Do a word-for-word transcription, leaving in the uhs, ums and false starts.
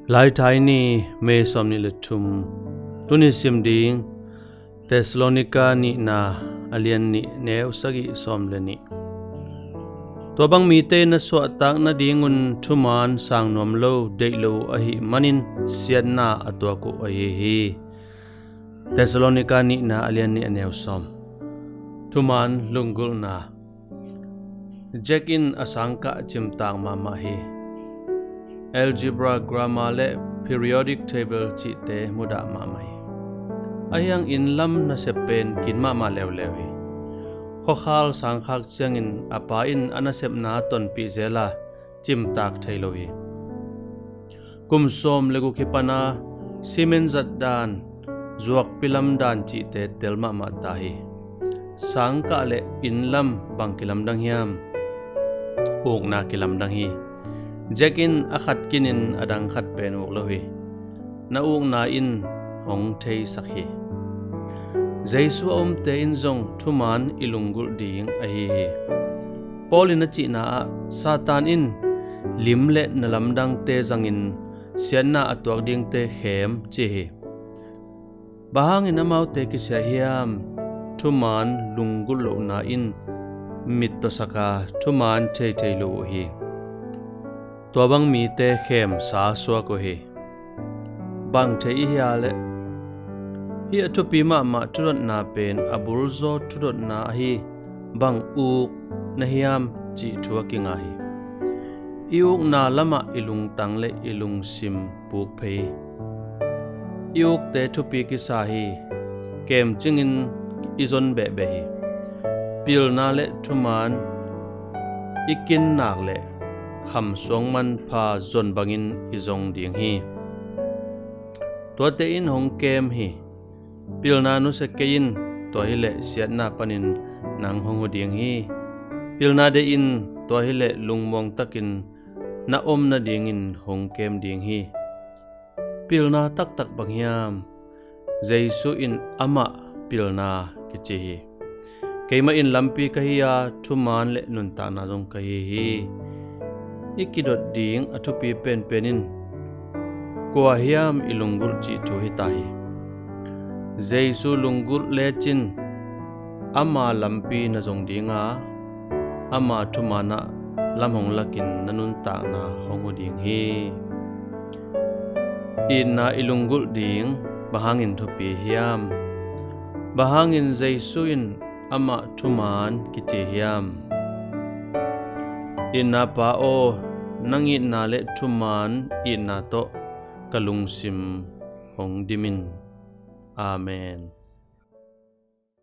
Laithai ni, May sawmnih le thum. Tuni sim ding Thessalonika nihna, a lian nih, neu sagih, sawm le nih. Tua bang mite na suahtak nadingun thuman sang nuam lo, deih lo ahih manin siatna a tuak uh ahi hi. Thessalonika nihna, a lian nih, a neu sawm. Thuman lunggulhna. Jack in a sangkah cimtak mahmah hi. Algebra, grammar le periodic table cihte mudah mahmah hi. Ahi hang inn lam nasep pen kin mahmah leuleu hi. Khuakhal sangkhak ciangin a pa in a nasepna tonpih zel a, cimtak thei lo hi. Kum sawm le guk hi pana cement zat dan, zuakpi lam dan cihte tel mahmah ta hi. Sangkah le inn lam bang kilamdang hiam? Ukna kilamdang hi. Jack in a khat kinin a dang khat pen uk lo hi. Na ukna in hong theisak hi. Jesu a umte in zong thuman i lunggulh ding ahi hi. Paul in a cihna ah, Satan in lim le na lamdangte zangin siatna a tuak dingte khem, ci hi. Bang hangin amaute kisia hiam? Thuman lunggulh lohna in mittawsak a, thuman theithei lo uh hi. Tua bang mite khemsa suak uh hi. Bang thei i hia leh, hih a thupi mahmah thudotna pen a bulzaw thudotna ahi, bang uk na hiam cih thu a kinga hi. I ukna lamah i lungtang le i lungsim puk phei hi. I ukte thupi kisa hi. Kemcingin i zon behbeh hi. Pilna le thuman i kinnak le khamsuang manpha zon bangin i zong ding hi. Tuate in hong kem hi. Pilna nusia kei in, tua hileh siatna panin nang hong hu ding hi. Pilna deih in, tua hileh lungmuang takin na om nadingin hong kem ding hi. Pilna taktak bang hiam? Jesu in amah pilna kici hi. Keimah in lampi ka hi a, thuman le nuntakna zong ka hi hi. I kidot ding a thupi penpen in kua hiam i lunggulh cih thu hi ta hi. Jesu lunggulh lecin ama lampi na zong ding a, ama thuman ah lam hong lakin na nuntakna hong hu ding hi. Itna i lunggulh ding bang hangin thupi hiam? Bang hangin Jesu in amah thuman kici hiam? Itna Pa aw, nang itna le thuman itna tawh ka lungsim hong dim in. Amen.